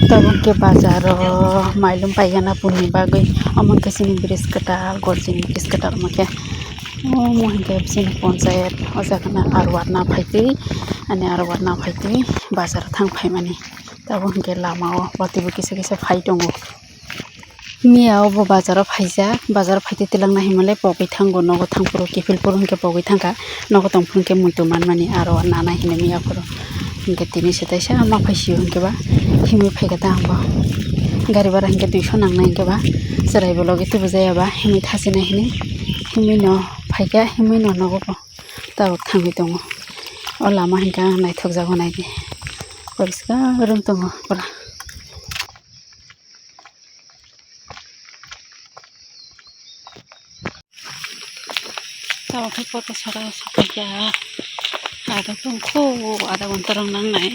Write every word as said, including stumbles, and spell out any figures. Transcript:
Tabuk khe bazaro mailum paigana puni bagwi, omo khe chini bridge kwtal, gor chini bridge kwtal omo khe. Omo hinkhe chini ponchayat, o jaga no aro warna phaitwi, ani aro warna phaitwi bazaro thang phaimani. Tabuk hinkhe lamao watwi bo kisa kisa phai tongo. Miya obo bazaro phaijak, bazaro phaitwi twlangna hinmale pogwi thango, nogo thangphuru kiphilphuru hinkhe pogwi thangkha, nogo tongphuru hinkhe muitu manmani aro nana hino miya phuru. Hinkhe tini se teisa ma phaisio hinkhe ba himwi phaikha ta ang bo. Gari bhara hinkhe duiso nangnai hinkhe ba chwrai bo logi tubu jaya ba himwi thachina hinwi, himwi no phaikha, himwi no nogo bo tabuk thangwi tongo. O lama hinkhe ang naithokjago naidi, poriskar wng tongo pura. Tabuk khe photo sara sokha ya. Ada tong kho, ada gonta rok nang nai.